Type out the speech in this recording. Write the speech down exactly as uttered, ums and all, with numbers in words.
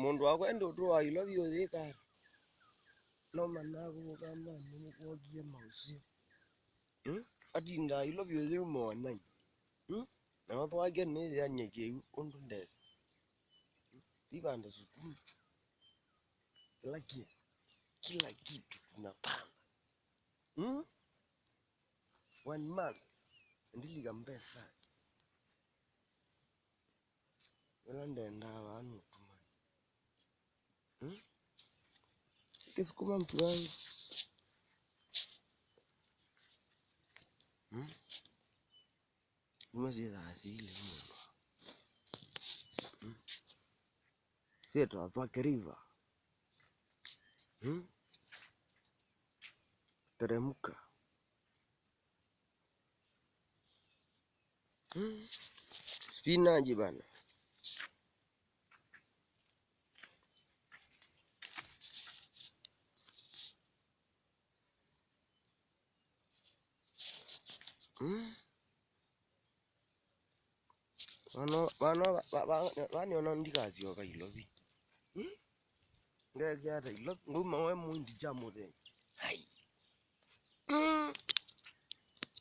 Mũndũ wakwa ende ũtũa Ilovi ũyĩka. No manakũka mani nĩkwokie maũseo. Hmm? Atindaa Ilovi ũyĩu monai. Hmm? Na watho wake nĩyĩanie kĩu ũndũ ndesa. Ivanda sukulu. Kila kitu. Kila kitu tunapanga. Hmm? One month. Ndilika mbesa. Ĩla ndendaa vaa nũtũmani. Hmm? Kĩsukuma mtu wangu. Hmm? Kuma syĩthaa syĩilĩ mũno. Hmm? Syĩtwa Athwa Kĩriva. Hmm? Teremka. Hmm. Spinach bana. Hmm. Vano, vano, va- va- vani ona ndikasyoka Ilovi. Hmm? Ngekia ata Ilovi? Ngauma we mũindi kya mũthenya. Hai.